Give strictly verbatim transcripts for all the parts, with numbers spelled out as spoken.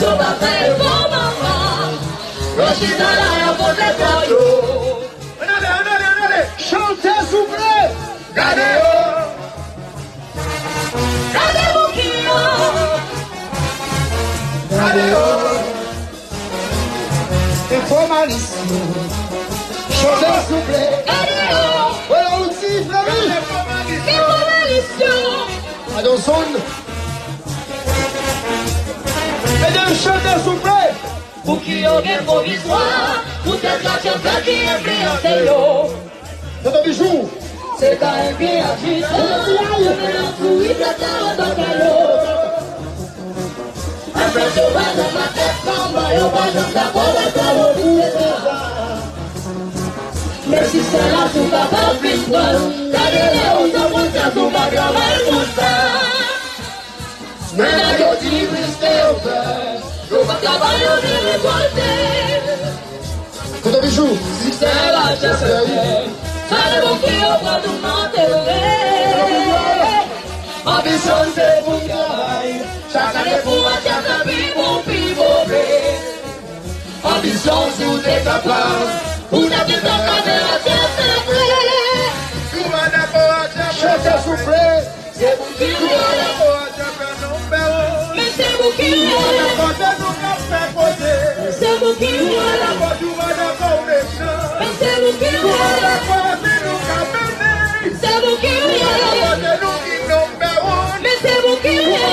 Yo pa fè efò manman. Yo chita la y ap konte kòb yo. Ann ale, ann ale, ann ale. Chante souple. Gade yo. Gade bouki yo. Gade yo. Enfòmalis yo. Chante souple. Gade yo. Wè la ou ti frè mi. Enfòmalis yo. Enfòmalis yo. Adanson. Medam, chante souple. Pou ki yo gen pwovizwa, poutèt la chèf ki enfliyanse yo. Tonton Bijou. Se ka enpi ak jistis, yo mennen sourit la ta anba kalo. Anfèt, yo pa janm ak tèt anba, yo pa janm dakò wè sa yo di se sa. Men si se la sou kapab vin pran, gade lè ou san konsyans ou pa travay pou sa. Men nèg yo di plis ke yo fè, yo pa ka ba yo ni rekòlte. Tonton Bijou. Siksè la chèf fè, sa le bon ki yo pran tou antere. Anbisyon se pou n travay, chak ane pou an chèf fè pi bon, pi move. Anbisyon si w te kapab, ou t ap gen tan kade an chèf fè vre. Si w pa dakò ak chèf fè, chante souple. Se pou ki w ye. Men se pou ki w ye. Se pou ki w ye. Men se pou ki w ye. Se pou ki w ye. Men se pou ki w ye.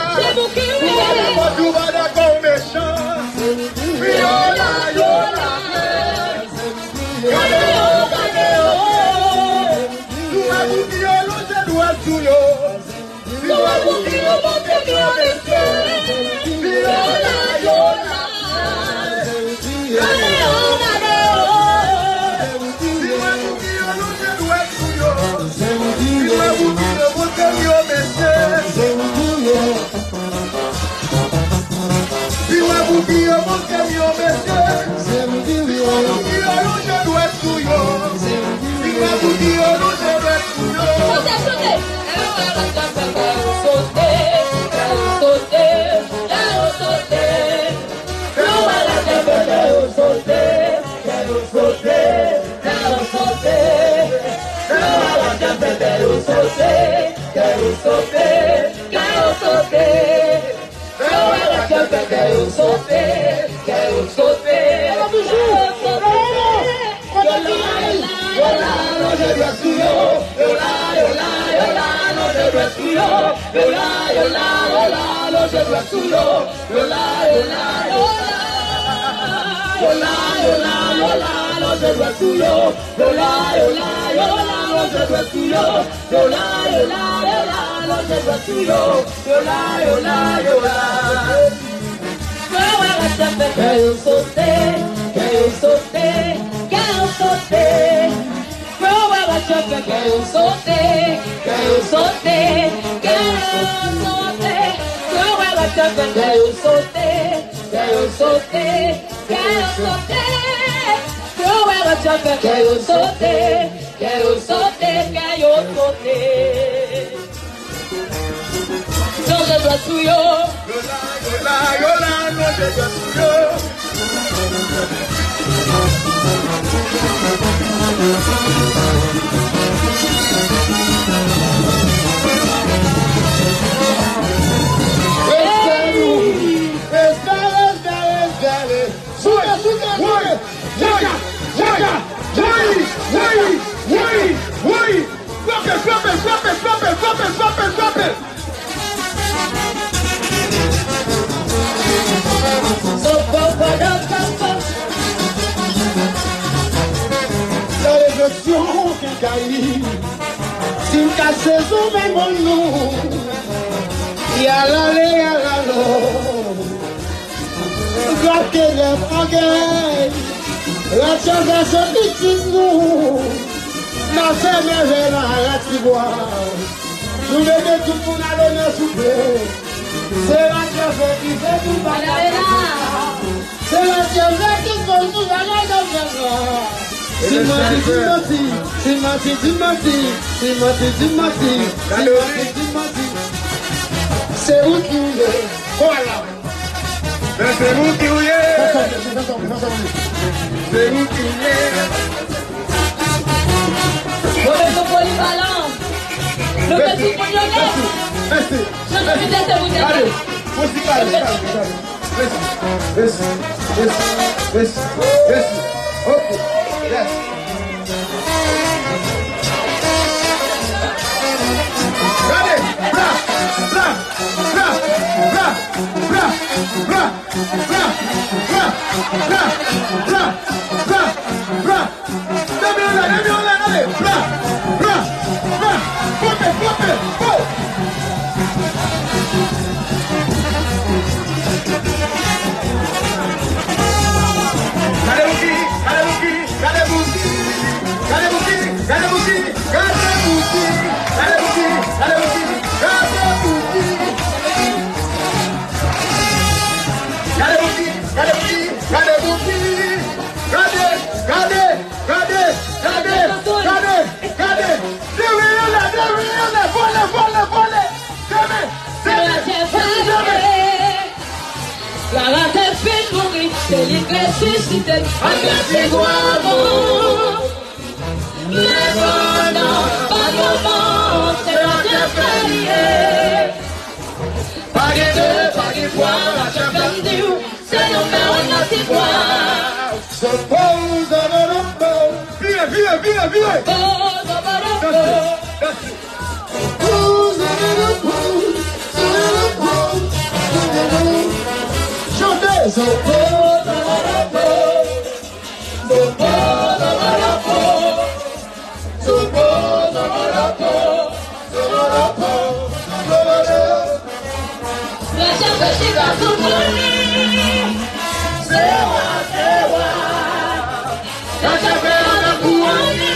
Se pou ki w ye. Gade yo, gade yo. Si w wè bouki yo, lonje dwèt sou yo. Si w wè bouki yo, montre m yo, mesye. Yo la, yo la. Gade yo, gade yo. Si w wè bouki yo, lonje dwèt sou yo. Si w wè bouki yo, montre m yo, mesye. Si w wè bouki yo, montre m yo, mesye. Si w wè bouki yo, lonje dwèt sou yo. Si w wè bouki yo, lonje dwèt sou yo. Chante, chante. Kè yo sote, kè yo sote, kè yo sote. Kè yo sote, kè yo sote, kè yo sote. Kè yo sote, kè yo sote, kè yo sote. Kè yo wè la chèf fè, kè yo sote, kè yo sote, kè yo sote. Yo la, yo la, yo la, lonje dwèt sou yo. Yo la, yo la, yo la, lonje dwèt sou yo. Yo la, yo la, yo la, lonje dwèt sou yo. Yo la, yo la, yo la. Yo la, yo la, yo la, lonje dwèt sou yo. Yo la, yo la, yo la, lonje dwèt sou yo. Yo la, yo la, yo la, lonje dwèt sou yo. Yo la, yo la, yo la. Kè yo wè la chèf fè, kè yo sote, kè yo sote, kè yo sote. Kè yo wè la chèf fè, kè yo sote, kè yo sote, kè yo sote. Kè yo wè la chèf fè, kè yo sote, kè yo sote, kè yo sote. Kè yo wè la chèf fè, kè yo sote. Kè yo sote, kè yo sote. Lonje dwèt sou yo. Yo la, yo la, yo la, lonje dwèt sou yo. Respè nou. Respè, respè, respè. Souke, souke, souke. Jaja, jaja. Woy, woy, woy, woy. Frape, frape, frape. Sa refleksyon ki gayi. Si m ka sezon men moun nou. Yalale, yalalo. Gade lè pagay. Ratchet fè se pitit nou. N a fè mèvèy nan Aratibwa. Nou mete tout moun a lonè souple. Se Ratchet fè ki fè tout bagay. Se Ratchet fè ki koz nou bagay nan fè la. Di manti, di manti, di manti, di manti, di manti, di manti, di manti, di manti. Se ou ki Koala. Men se ou ki ou ye. Se ou ki ou ye. Yo bezwen polivalan. Yo bezwen moun yo nèt. Mèsi. Mèsi. Yo bezwen tèt moun yo nèt. Allez. Mèsi, mèsi, mèsi, mèsi, mèsi, mèsi. Ok. Yes. Gade, bra, bra, bra, bra, bra, bra, bra, bra, bra, bra, bra, bra, bra. Depi anlè, depi anlè, gade, bra, bra, bra, frape, frape, frape. Gade Bouki, gade Bouki, gade Bouki, gade Bouki, gade Bouki, gade Bouki, gade Bouki, gade Bouki, gade Bouki. Gade Bouki, gade Bouki, gade Bouki. Gade, gade, gade, gade, gade, gade. Demen anlè, demen anlè, vole, vole, vole. Demen, demen, demen, demen. Lara te fin mouri, se li k resisite, ann mèsi gwo amou. Men pandan, pa moman, se Radjè fè li ye. Pa gen de, pa gen twa, Radjè fè m di w, se nonbè wan nan ti bwa. Vire, vire, vire, vire. Danse, danse. Chante. Radjè fè chita sou twòn li. Se wa, se wa. Radjè fè an nan kouwòn li.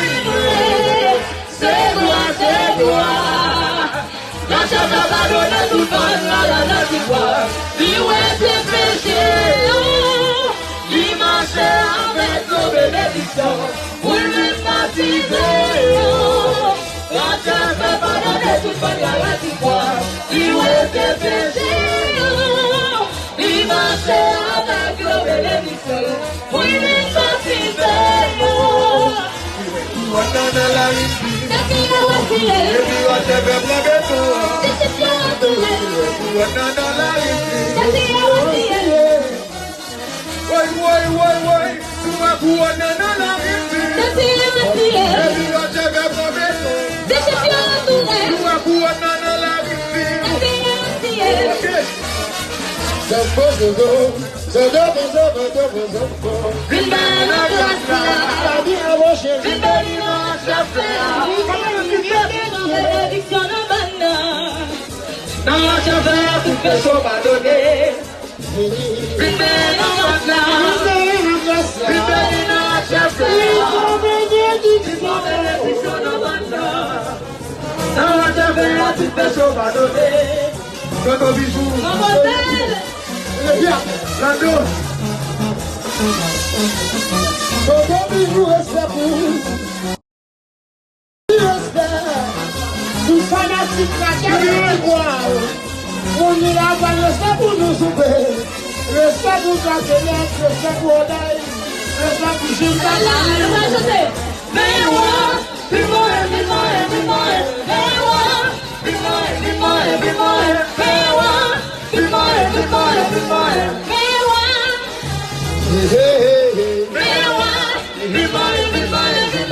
Se glwa, se glwa. Radjè fè padone tout banda la nan ti bwa. Li wè se peche yo. Li mache avèk yo benediksyon. Pou l menm batize yo. Radjè fè padone tout banda la ti bwa. Li wè se peche yo. Li mache avèk yo benediksyon. Pou l menm batize yo. Kouwòn nan nan lari fi. Depi yo asiye. Depi yo asiye pèp nan beton. Depi yo asiye. Kouwòn nan nan lari fi. Depi yo asiye. Woy, woy, woy, woy. Nou wè kouwòn nan nan lari fi. Depi yo asiye. Depi yo asiye pèp nan beton. Depi yo asiye. Nou wè kouwòn nan nan lari fi. Depi yo asiye. Ok. Vin beni nan gras la. Vin beni nan chèf la. Vin beni nan benediksyon nan banda. Nan chèf la tout peche w padone. Vin beni nan gras la. Vin beni nan chèf la. Vin beni nan benediksyon nan banda. Nan chèf la tout peche w padone. Tonton Bijou. Lando. Tonton Bijou, respè pou ou. Respè pou fanatik Radjè fè ti bwa. Moun li la pran respè pou nou souple. Respè pou Kazelèk, respè pou Oday, respè pou Jim Kaka. Vin mwen, vin mwen, vin mwen, vin mwen, vin mwen. Vin mwen, vin mwen, vin mwen, vin mwen. Vin mwen, vin mwen, vin mwen, vin mwen. Vin mwen, vin mwen, vin mwen, vin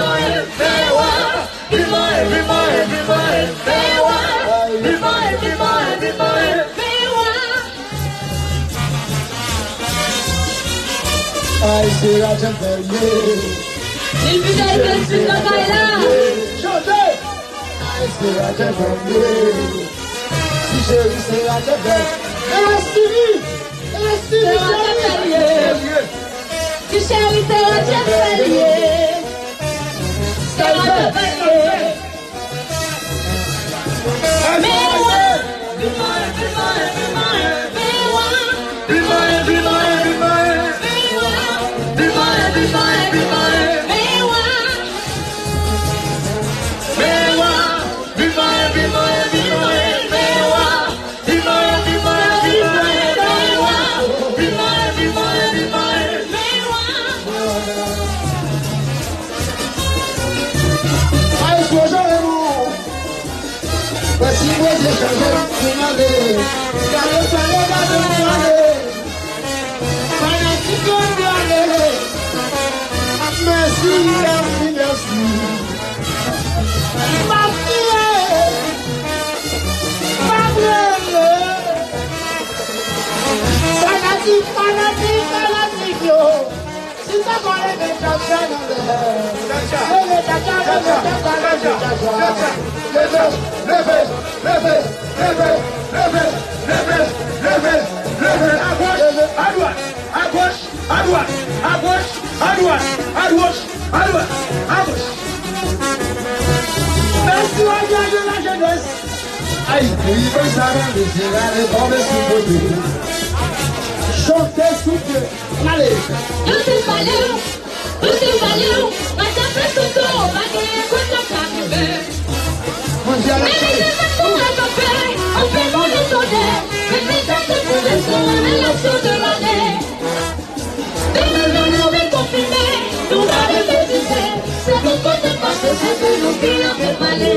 mwen. Vin mwen, vin mwen, vin mwen, vin mwen. Vin mwen, vin mwen, vin mwen, vin mwen. Ay, se Radjè fè l ye. Li fidèl ke l fin nan kay la. Chante! Ay, se Radjè fè l ye. Si cheri, se Radjè fè l. E Stevie! E Stevie, cheri! Si cheri, se Radjè fè l ye. Se Radjè fè l ye. Gade, gade, gade, gade. Fanatik yo ale. Mèsi, mèsi, mèsi. Pa kriye, pa kriye. Fanatik, fanatik, fanatik yo. Si sa va leve tcha tcha nan lè. Leve tcha tcha, leve tcha tcha, leve tcha tcha. Leve, leve, leve, leve, leve, leve, leve, leve. Agoch, adwat, agoch, adwat, agoch, adwat, adwat, agoch, adwat, agoch. Mèsi, Royal de la Jeunesse. Ay, peyi konsa, mesye, gade kòman sou kote. Chante sou pye. Ale. Yo te pale w, yo te pale w, mwen te fè foto, pa genyen kote w ka rive. Manje a la cheri. Mwen te fè foto, mwen te fè, mwen fè manje tonè, mwen te fè foto, mwen fè relasyon de lane. Demen nou vin konfime, nou pa vin mezire, se tout kote pase, se toujou ki antre pale.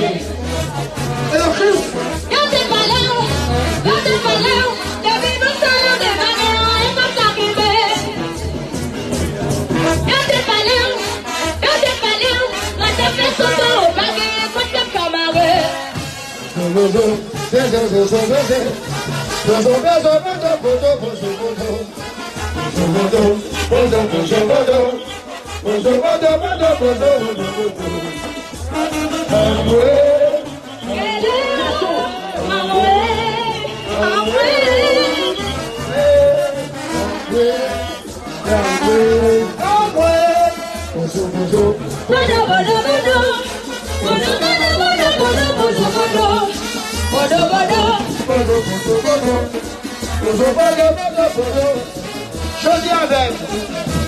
Yo te pale w, yo te pale w, depi nou tande de bagay, e pa ka kenbe. Yo te pale w, yo te pale w, mwen te fè foto, pa genyen kote ka mare. Jodi avèk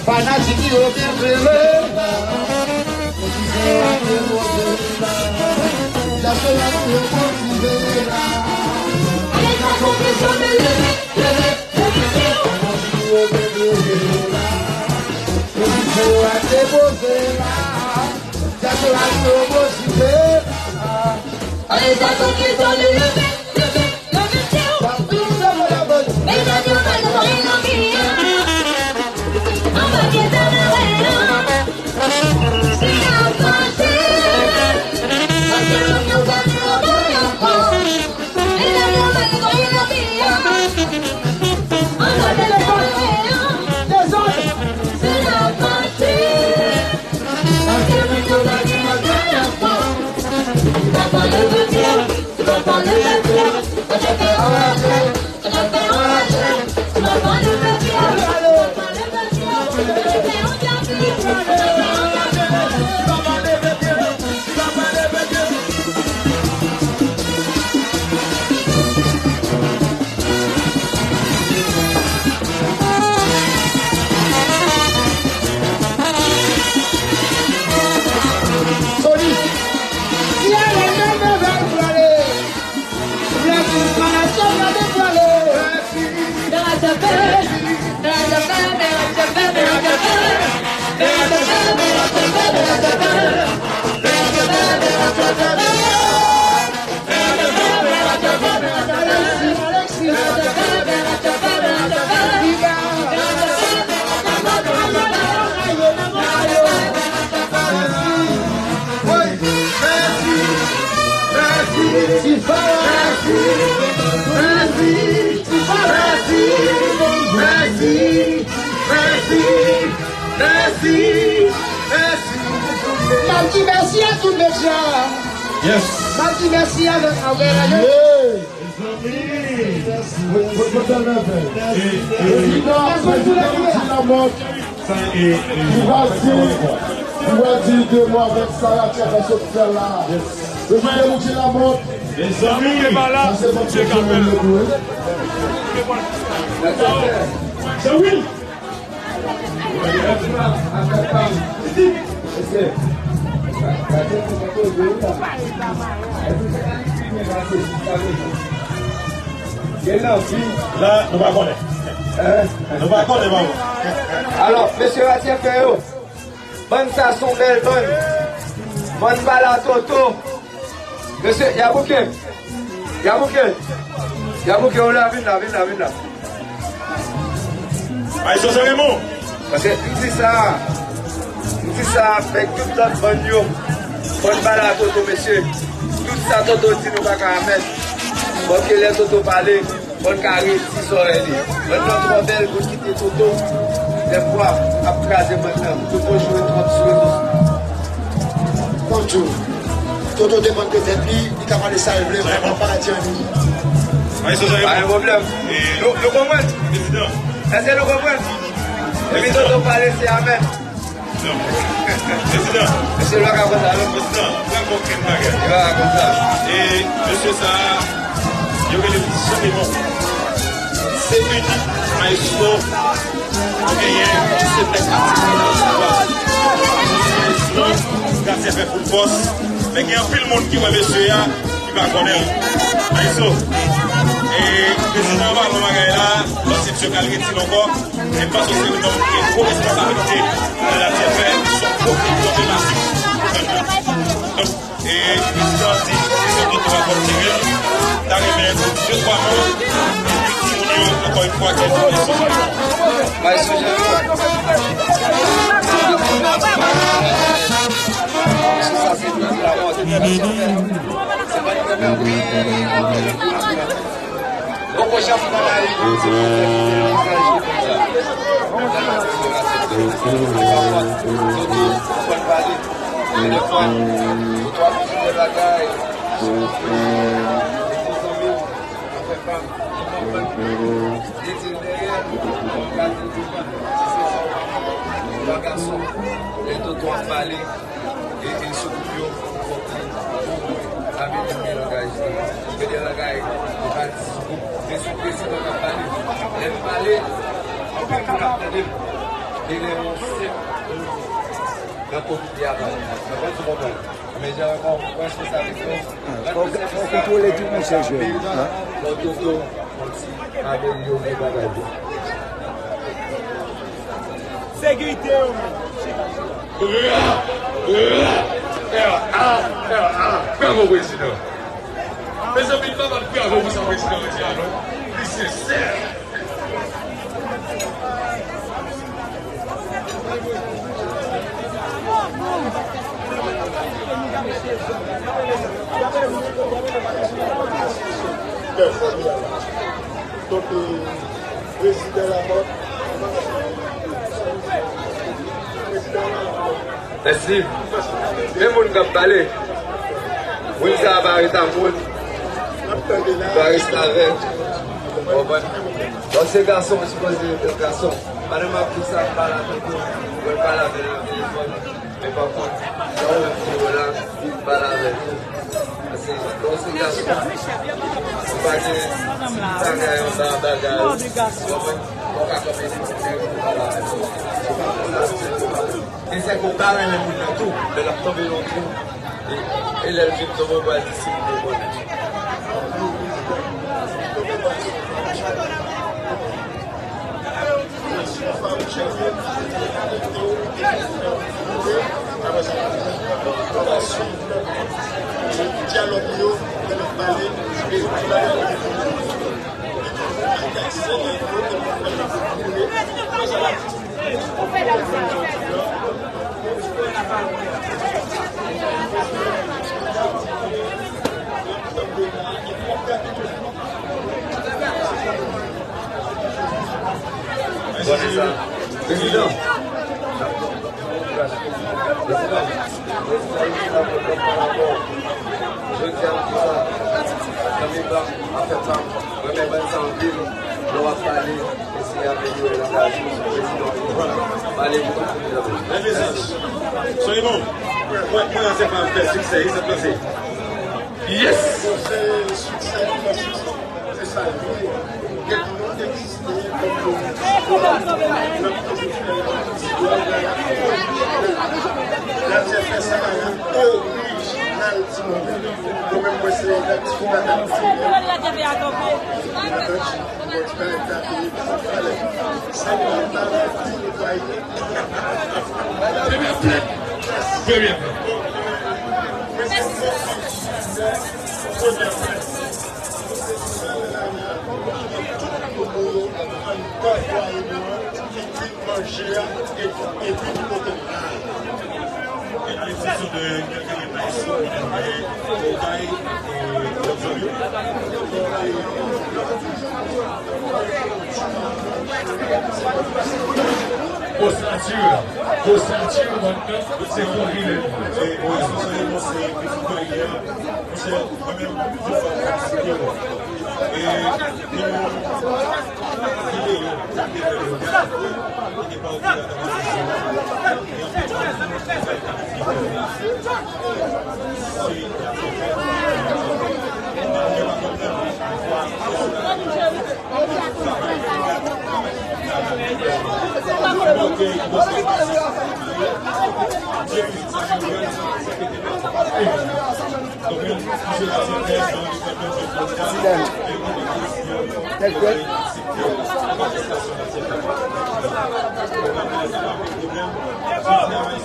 fanatik yo byen klere. Diaspora nou yo motive la. Alèz a konpresyon de leve, leve, leve. Pozisyon yo ap depoze la. Diaspora nou yo motive la. Alèz a konpresyon de leve, leve, leve. Solis. Si ale, men, men, men, prale. Wi, mèsi, mèsi, mèsi, mèsi, mèsi, mèsi, mèsi, mèsi, mèsi. M ap di mèsi a tout medya. Yes. M ap di mèsi avèk, avèk, avèk. Yeah. Mezanmi! Prezidan, prezidan Mouti Lamòt, li va di, li va di de mo avèk sa Ratchet sot fè la. Prezidan Mouti Lamòt, mezanmi! Sa se bon Bondye pou li tou, wi. Se wi! La, nou pa konnen. Nou pa konnen, papa. Alò, mesye Ratchet fè yo, bann sa se yon bèl bann. Bann bala toto. Mesye, y a bouke. Yabouke! Yabouke, ou la, vin la, vin la, vin la. Maestro Jean Raymond. Paske m di sa, m di sa avèk tout lòt bann yo. Fò n pale a Toto, mesye. Tout sa Toto di, nou pa ka amèn. Fòk ke lè Toto pale, fò n ka redi zòrèy li. Bann nan twò bèl pou n kite Toto, dèfwa, ap kraze bann nan. Toto jwe twòp sou rezo. Kòm tou, Toto depann de tèt li, li ka pale sa l vle, mwen pa di anyen. Maestro Jean Raymond. Pa gen pwoblèm. Nou, nou konprann? Prezidan. Èske nou konprann? Epi Toto pale, se amèn. Non. Prezidan. Mesye, nou pa ka konn sa, non? Prezidan, ou pa konprann bagay. Yo pa ka konn sa. E mesye sa a, yo rele l Jean Raymond. Se inik maestro nou genyen ki se nèg aktif nan pouvwa. Maestro Gatien fè foul fòs. Men gen anpil moun ki wè mesye a, ki pa konnen l. Maestro, e prezidan an pa nan bagay la, paske misye pral retire ankò. E paske se yon nonm ki gen gwo responsabilite nan Latye fè, se yon gwo figè diplomatik. Donk, e prezidan an di, se yon nonm ki pa kòm tire l, ta renmen pou de twa mo, epi timoun yo, ankò yon fwa, ke nou Maestro Jean. Sa se tout la mòd. Poko janm nan lavi, se konsa ki se yon vizaje konsa. Sa se yon vizaje konsa. Soti, ou konn pale. Men dèfwa, ou twò ap di de bagay. Zanmi, afè pa m, li di l dèyè, gade l devan. Se sa. Yon gason, lè Toto ap pale, e, e sou gwoup yo, fòk li amelyore langaj li. Gen de bagay, ou ka di sou gwoup, men sou prezidan k ap pale. Lè m pale, anpil moun ap tande m. E lè yon senp nan komite a pale. Mwen panse w konprann. Men jan yon responsabilite. Fò w kontwole tou, monchè jèn. Fò Toto, fò ti amelyore bagay yo. Sekirite yo menm. Bravo, bravo, bravo. Bravo, prezidan. Mezanmi, n pa bat bravo pou sa prezidan an di a non. Li sensè. Donk, euh, prezidan Lamòt, prezidan Lamòt. Mèsi. Men moun k ap pale. Moun sa a pa ret a moun. Li pa restavèk. Ou konprann? Lè w se gason, ou sipoze ret gason. Pandan m ap di sa, m pale avèk ou. Mwen pale avè l nan telefòn. Men pa kont, lè w wè videyo la, vin pale avèk ou. Paske lè w se gason, ou pa gen ti bagay anba bagay. Ou konprann? Ou pa ka kanpe sou nèg pou pale avèk ou. Se pa konsa, se pa konsa. Gen sèk ou pa renmen moun nan tou, men l ap tonbe nan twou. E, e lè l fin tonbe, ou pral di si l te konnen. Dyalòg yo, lè n ap pale, e, Prezidan. Prezidan. Jodi a m di sa, zanmi pa m, afè pa m, renmen bann sa anpil, lè w ap pale, eseye amelyore langaj ou, prezidan, pale pou tout moun. Mèsi. Solimon, mwen, mwen, se pa fè siksè, wi, sa pase. Yes! Se sa l ye. Gen moun ki egziste tankou Latye fè sa a orijinal timoun. Mwen menm, mwen se yon ti fanatik. Premye flèt. Premye flèt. Premye flèt. Osati, osati, se pou li menm. Monchè, mwen menm, plizyè fwa, m patisipe, e gen yon videyo ki te fè yo gade, ki te pa okipe atravè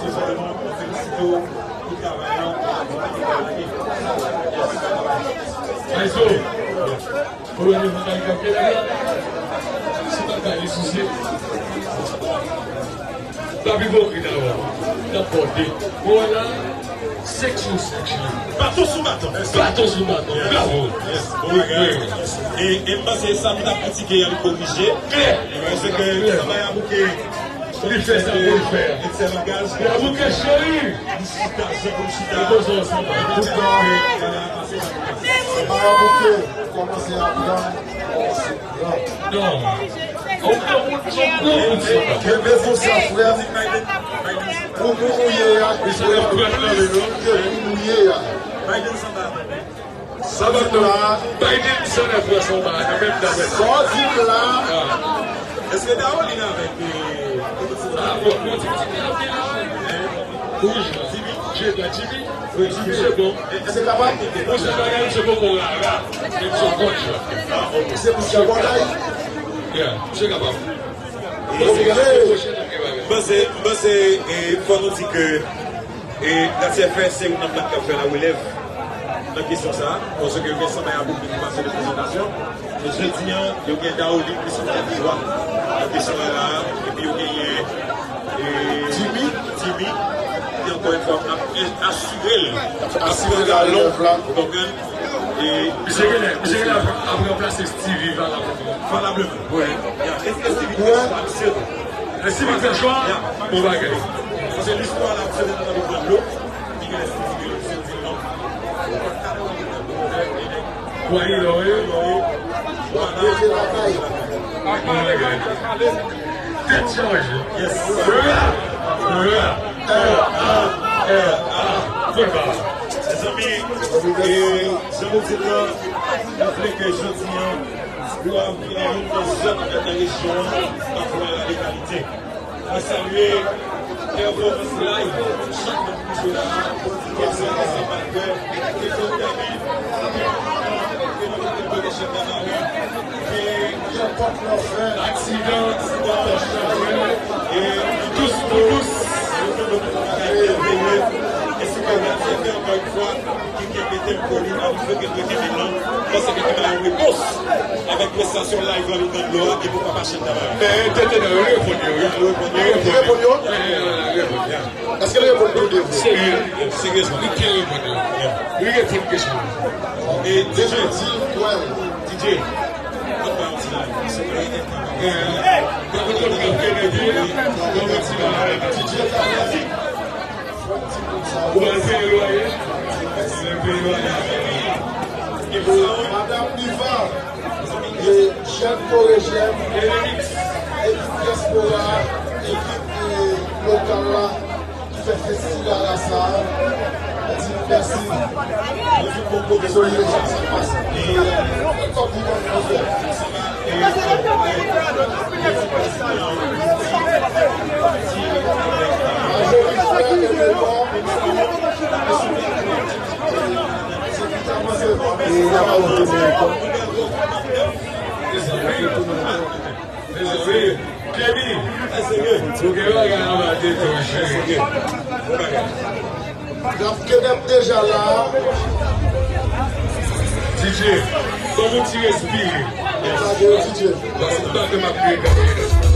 sezon an. Maestro, ou wè nivo kay kanpe la? Se pa kay li souse. L ap ipokrit avè w. L ap pòte. Ou wè la, senk sou senk chili. Baton sou baton. Baton sou baton. Bravo. Yes. Bon bagay. E, e m panse sa nou t ap kritike a, li korije. Klè. Paske Sanba Yabouke, li fè sa pou l fè. Li fè bagay. Yabouke cheri. Li chita, jan pou l chita. Li poze ansanm. Sanba Yabouke kòmanse aprann. Non. Ou pran moun, ou pran moun, Sanba. Kenbe konsa, frè m. Pou moun ou ye a, ki pou moun ou ye a. Sa bat la. Biden sa nèf wè Sanba nan menm dapre. Sa w di m la. Èske Daolin avèk, eh, ah, bon, bon, Jimmy, Jimmy, Jimmy. Wi, misye bon. Misye kapab. Bon, se bagay, misye poko rara. Men misye bon, jan. Se misye bon, la. Yeah, misye kapab. Bon, se bagay. Bon, se, bon, se, eh, fò nou di ke, eh, Gracia F S se youn nan bann k ap fè larelèv nan kesyon sa a, paske gen Sanba Yabouke ki pase de prezantasyon. Men jodi a, yo gen Daolin ki sou tèt dwa nan kesyon la, epi yo genyen, eh, Jimmy, Jimmy, ki ankò yon fwa ap asire l. Asire l nan galon. Konprann? E misye genlè, misye genlè ap, ap ranplase Stevie valableman. Valableman. Wi. Ya, èske Stevie fè chwa misye tou? Èske Stevie fè chwa? Ya. Bon bagay. Paske listwa la, se te nan Brando. Why you know it? Tèt chaje. Yes. Ra, ra, ra, ra. Fè ba. Mezanmi, e, jan nou di l lan, nou vle ke jodi a, yo a vin yon zòn nan rejyon an, pa pou la legalite. Mwen salye pèfòmans live chak moun ki jwe la. Pase ansanm ak mwen, ke Fondami, ke nou mete kote chèf nan lari, ke nenpòt lòfè, aksidan, aksidan, e dous pou dous, e si ke Bondye fè ankò yon fwa, ki kenbe tèm kò li, a, misye kenbe tèm lan, paske li gen yon repons avèk prestasyon live lan li nan dlo a, e poukwa pa chèn nan la. Men, tete nan, li reponn yo, wi. Li reponn yo. Li reponn yo? Li reponn yo. Èske li reponn tou de vre? Serye. Seryezman. Li byen reponn yo. Li reponn kesyon yo. E D J di, kwè. D J. Ann ba yon ti live. Ou pral peye lwaye? Ou pral peye lwaye? Madanm Diva, e, jèn korejyèn, ekip dyaspora, ekip, e, lokal la, ki fè festival la sa, nou di nou mèsi. Nou vin pou kote solidarite sa pase. E, e, kòm nou konn fè. Mezanmi, Kemi, ou gen bagay anba tete w, cheri. N ap kenèp deja la. D J, ban m yon ti respire. Lage yo, D J. Paske m pa gen m ap kriye kanpe.